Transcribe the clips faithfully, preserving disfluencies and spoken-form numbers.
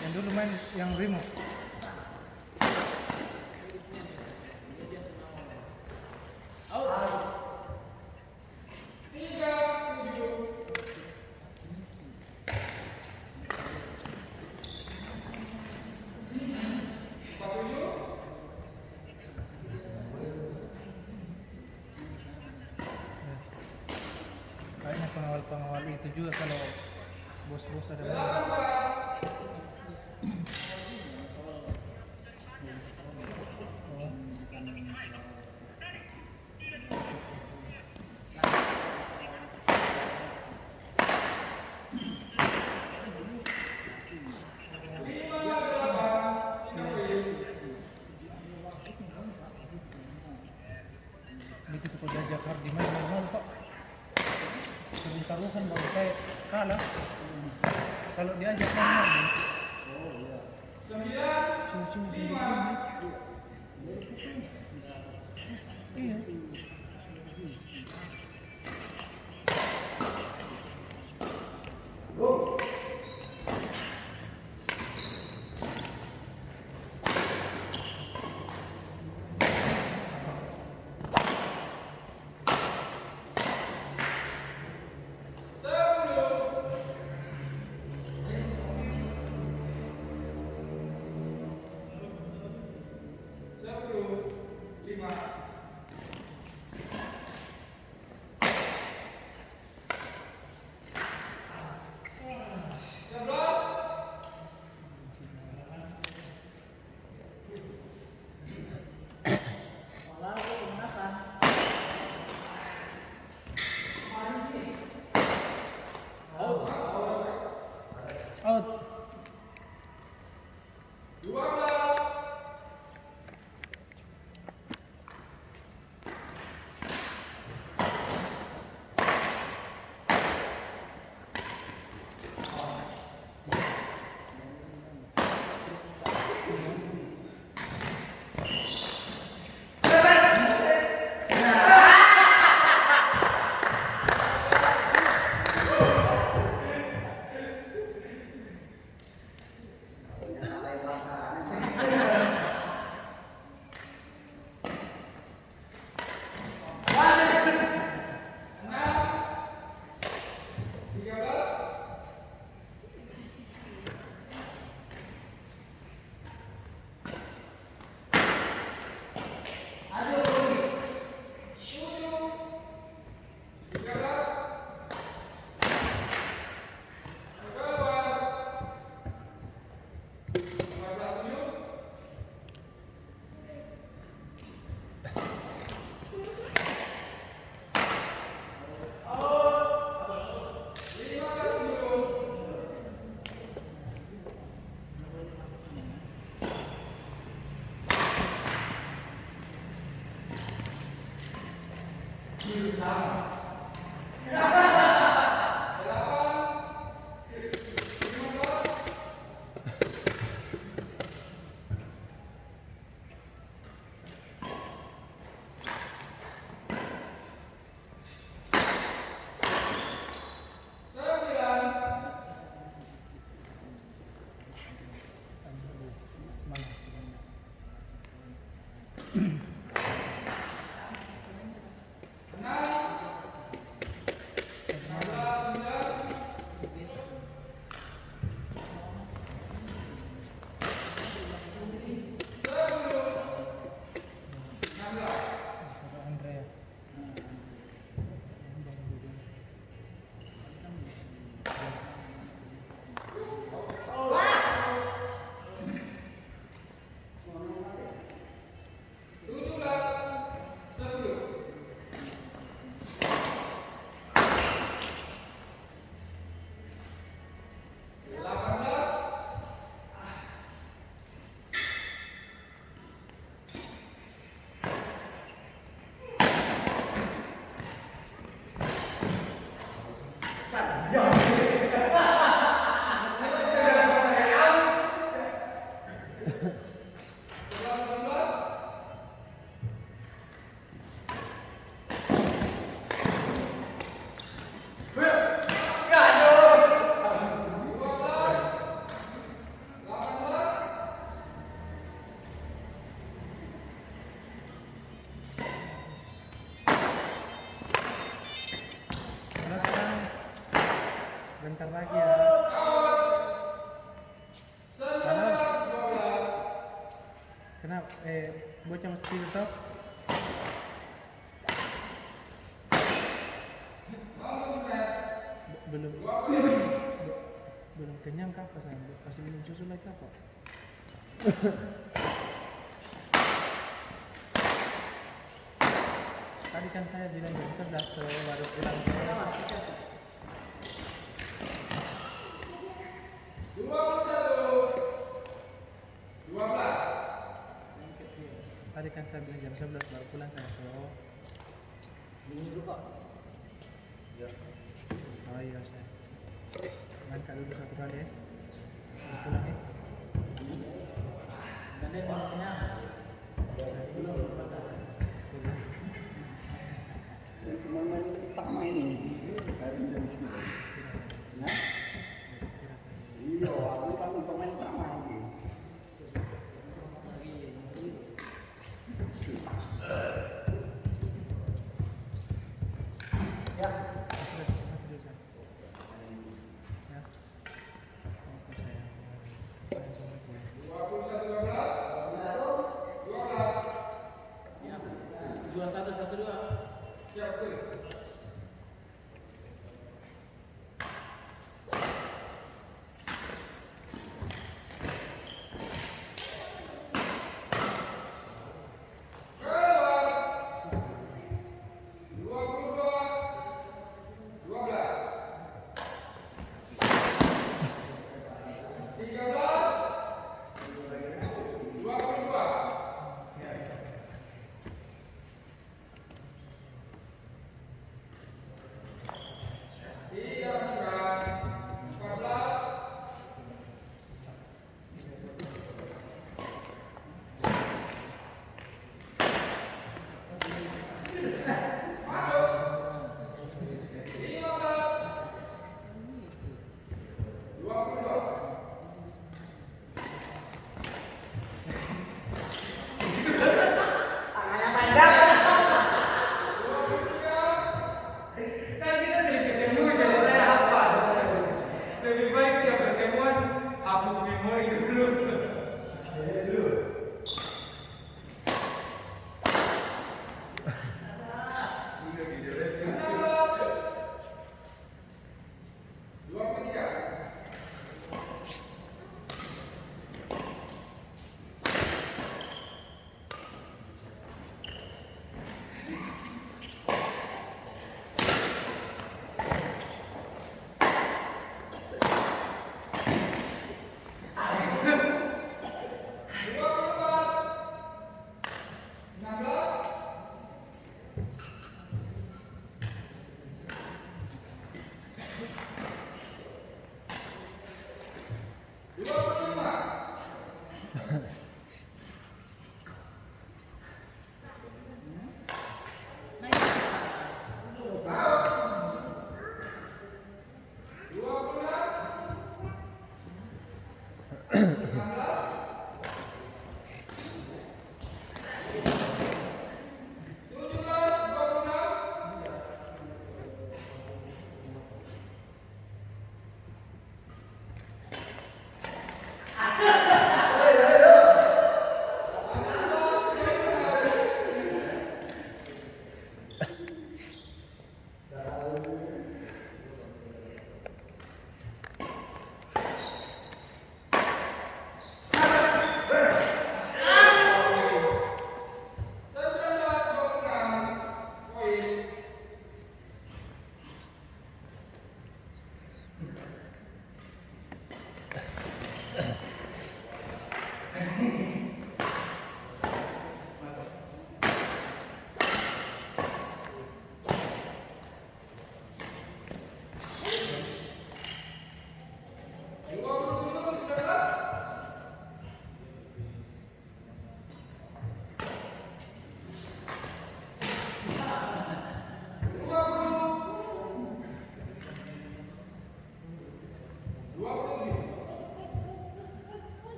Yang dulu main yang remote. Kayaknya pengawal-pengawal itu juga kalau bos-bos ada. Itu tukang jajar di mana, mana, mana, Pak? Sering taruhan baru saya kalah. Kalau diajak kan, cuma-cuma gini-gini. Iya. Out. Bentar lagi ya. Kenapa? Eh, bocah masih tidur toh? Be-, belum, be-, belum kenyang kapa, sayang? Kasih minum susu lai kapa? Tadi kan saya bilang jam sebelas, so baru pulang. Tadi kan saya bilang jam sebelas baru pulang, saya so. Minum dulu, Pak. Oh iya, saya. Angkat dulu satu kali, ya. Saya pulang, ya. Nanti mau kenyang. Saya pulang, Pak. Pulang. Pemain-pemain utama ini, hari ini dari sini. Ya? Iya, aku kan pemain utama ini.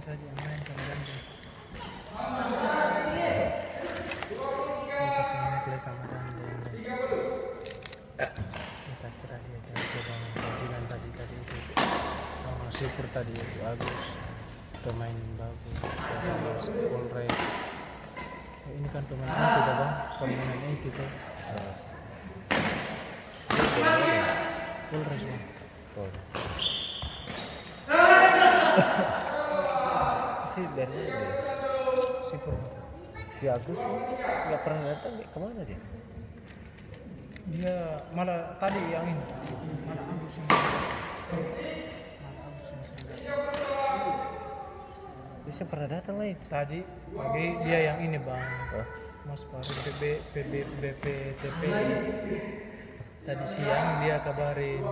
Tadi yang main sama Dande. Kita semua play sama Dande. Kita kira dia jago, Bang. Dia bilang tadi, tadi itu sama Sipur tadi itu, Agus. Pemain bagus. Terus Polres. Ini kan pemain inti, Bang. Pemain inti, Bang. Polres, Bang. Polres. Itu si dari mana dia? Sipur. Si Agus ini nggak pernah datang, dia kemana dia? Dia malah tadi yang ini. Mana Agus ini? Mana Agus yang sering datang? Dia seng pernah datang lai. Tadi pagi dia yang ini, Bang. Hah? Mas Farid, B B, B B, B P T P. Tadi siang dia kabarin.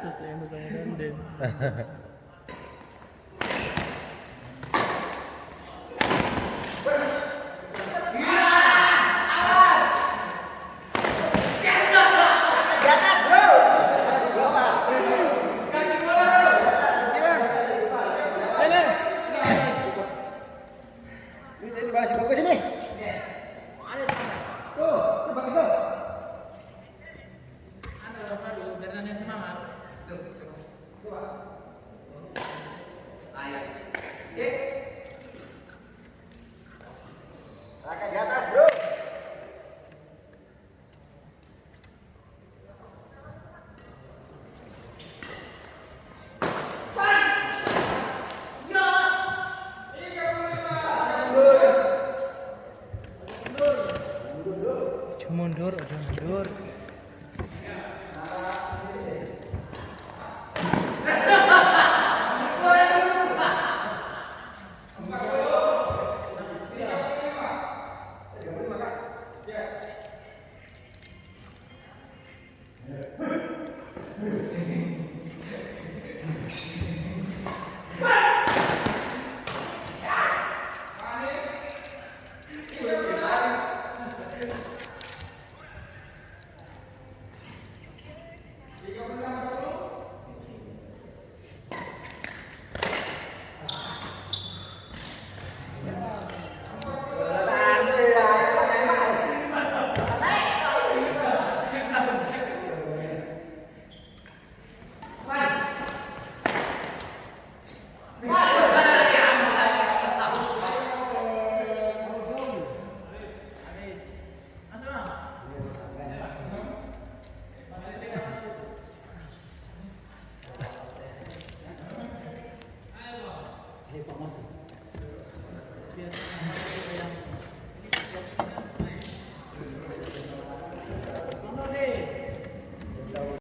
Terus yang bersama Danden. Ini tadi masih bagus ini. Tuh, tuh bagus tuh. Anda orang madu, biar nanti yang semangat. Tuh, coba. Ayo. Oke. Angkat di atas, bro. Mundur, aduh, mundur.